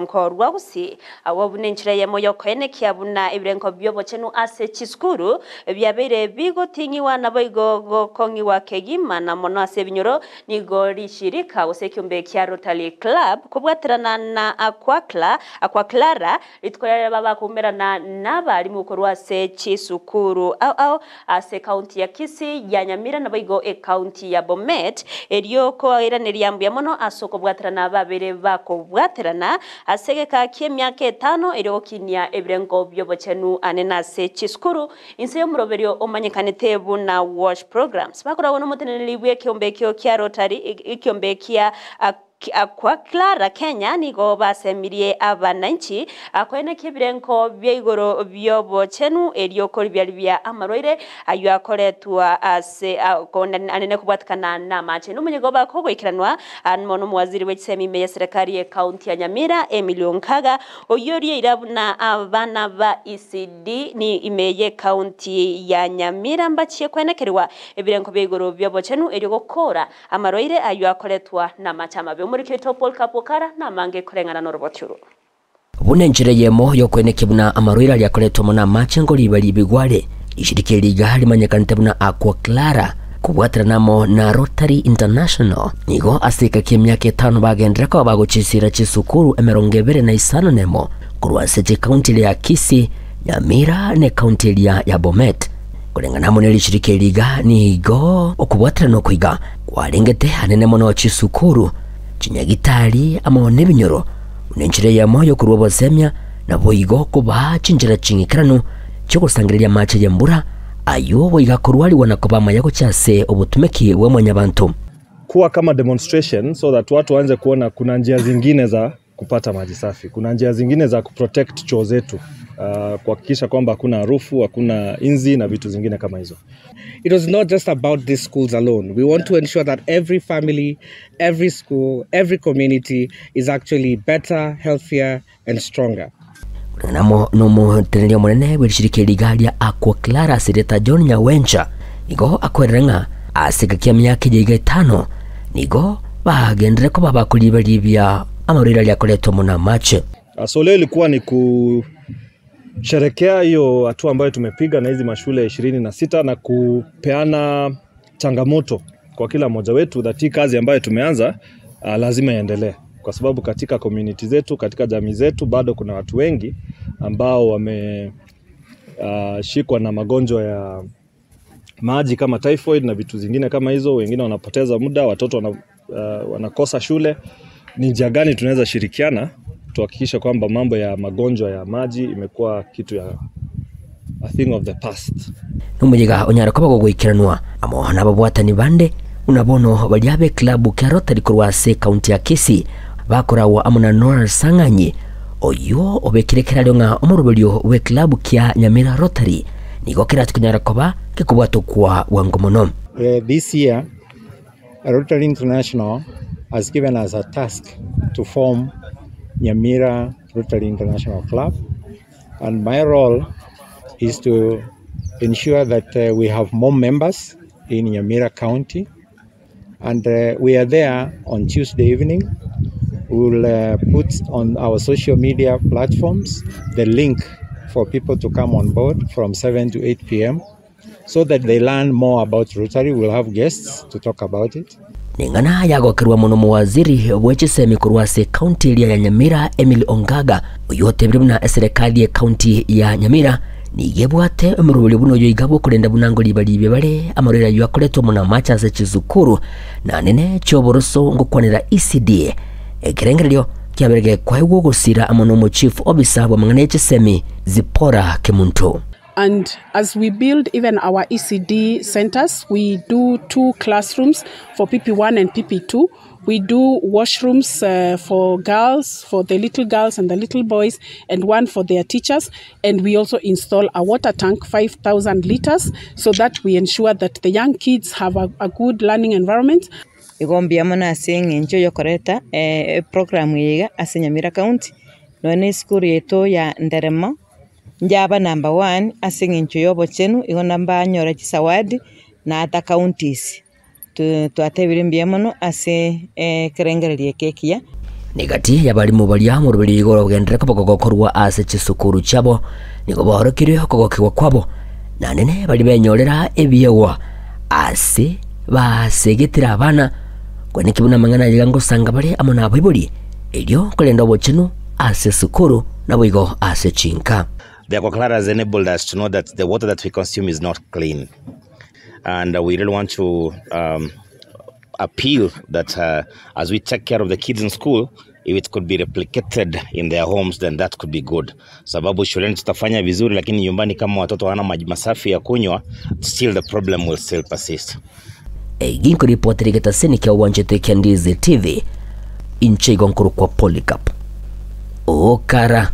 Nkorua gose agwo buna enchera eyemo y'okoenekia buna ebirengo bi'obochenu ase chisukuru biabeire bigoting'igwa naboigo gokong'igwa kegima na mono ase ebinyoro nigo rishirika gose ekiombe kia Rotary Club kobwaterana na Aquacla Aquaclara rituko riaria babakoumerana nabarimu korwa ase chisukuru ao ao Ase ekaunti ya Kisii, ya Nyamira naboigo ekaunti ya Bomet, erio koiraneria mbuya mono ase okobwaterana babere bakobwaterana ase egeka ki'emiaka etano erio gokinia ebirengo bi'obochenu ane nase chisukuru inse y'omoroberio omanyekanete buna Wash Programs. Bakoragwa nomoteneneri bw'ekeombe ekio kia Rotary ekiombe kia Kwa Clara Kenya nigo basemirie abananchi koenekia ebirengo bia igoro bi'obochenu erio koribiaribia amarwaire ayio akoretwa ase anene kobwatekana namache. Nomonyigo bakogoikeranwa amo nomowaziri bwe chisemi ime y'eserekari y'ecounty ya Nyamira Emily Onkaga oyio orieira buna abana ba ECD ni ime y'ecounty ya Nyamira mbachie koenekerwa ebirengo bia igoro bi'obochenu erio gokora Amarwaire ayio akoretwa namache amabe. Omoriki oito Paul Kapokara namange koreng'ana noroboti oro. Buna enchera eyemo y'okoenekia buna amarwaire aria akoretwa mono amache nkoriba ribigwa are, rishirika eri iga rimanyekanete buna Aqua Clara, kobwaterana amo na Rotary International, nigo ase egeka ki'emiaka etano bagenderera koba bagochisiira chisukuru 25 nemo korwa ase chikaunti eria ya Kisii, Nyamira na ekaunti eria ya Bomet. Koreng'ana amo ne richirika eri iga nigo okobwaterana oko iga kwarengete anene mono chisukuru, chinyagitari amo nebinyoro, buna enchera eyemo y'okorua obosemia, naboigo kobaa chinchera ching'ikeranu chi'ogosangereria amache y'embura, ayio boigo akorwarigwa na koba amaya gochia ase obotumeki bwa mwanyabanto. Kuwa kama demonstration so that watu waanze kuona kuna njia zingine za kupata maji safi. Kuna njia zingine za kuprotect choo zetu kuhakikisha kwamba hakuna harufu, hakuna inzi na vitu zingine kama hizo. It was not just about these schools alone. We want to ensure that every family, every school, every community is actually better, healthier and stronger. Koreng'ana amo nomoteneneri omonene bw'erishirika eri iga ria Aqua Clara Sereta John Nyawencha nigo akwerera ng'a ase egeka ki'emiaka eye iga etano nigo bagenderere koba bakoriba-ribia amarwaire aria akoretwa mono amache. So leo ilikuwa ni kusherekea hiyo hatua ambayo tumepiga na hizi mashule 26 na kupeana changamoto kwa kila mmoja wetu that hii kazi ambayo tumeanza lazima iendelee, kwa sababu katika community zetu, katika jamii zetu bado kuna watu wengi ambao wameshikwa na magonjwa ya maji kama typhoid na vitu zingine kama hizo. Wengine wanapoteza muda, watoto wanakosa shule. Ni njia gani tunaweza shirikiana tuhakikishe kwamba mambo ya magonjwa ya maji imekuwa kitu ya a thing of the past. Nomoyega onyare koba gogoikeranwa amo nababwatani bande buna bono baria b'eklabu kia Rotary korwa ase ekaunti ya Kisii bakoragwa amo na Noel Sang'anyi oyio obekire ekerario ng'a omoroberio bw'eklabu kia Nyamira Rotary nigo kerachie konyara koba gekobwatokwa bwango mono. This year Rotary International has given us a task to form Nyamira Rotary International Club and my role is to ensure that we have more members in Nyamira County and we are there on Tuesday evening. We will put on our social media platforms the link for people to come on board from 7 to 8 p.m. so that they learn more about Rotary. We'll have guests to talk about it. Neng'ana yagokerwa mono omowaziri bwe chisemi korwa ase ekaunti eria ya Nyamira Emily Ongaga oyio otebire buna eserekari y'ekaunti ya Nyamira nigo ebwate omoroberio buna oyo iga bw'okorenda buna ngoriba-ribia bare amarwaire ayio akoretwa mono amache ase chisukuru na nene chi'oboroso ngokwanera ECD ekerengererio kiabere gekoegwa ogosira amo n'omochief obisa bw'amang'ana y'echisemi Zipporah Kemunto. And as we build even our ECD centers, we do two classrooms for PP1 and PP2. We do washrooms for girls, for the little girls and the little boys, and one for their teachers. And we also install a water tank, 5,000 liters, so that we ensure that the young kids have a, a good learning environment. Igo mbuya mono ase eng'encho yokoreta eprogram eye iga ase Nyamira County, nonya na esukuru yaito ya Nderemo, Njaba number one ase eng'encho y'obochenu, igo nambanyore chisawadi na ata counties. Twatebire mbuya mono ase ekerengererio eke ekiya. Negati y'abarimu baria moroberi igoro ogenderere koba gogokorwa ase chisukuru chiabo, nigo baorokire okogokigwa kwabo, na nene baria benyorera ebiegwa ase basegetire abana, kweneki buna amang'ana ayio ngosanga bare amo nabaibori, erio korenda obochenu ase esukuru naboigo ase chinka. The Aquaclara has enabled us to know that the water that we consume is not clean. And we really want to appeal that as we take care of the kids in school, if it could be replicated in their homes, then that could be good. Sababu shuleni tutafanya vizuri, lakini nyumbani kama watoto hawana maji masafi ya kunywa, still the problem will still persist. Ginkoripotera egetaseni kia wanchete kia Ndizi TV inche igo nkorokwa Polycarp Okara.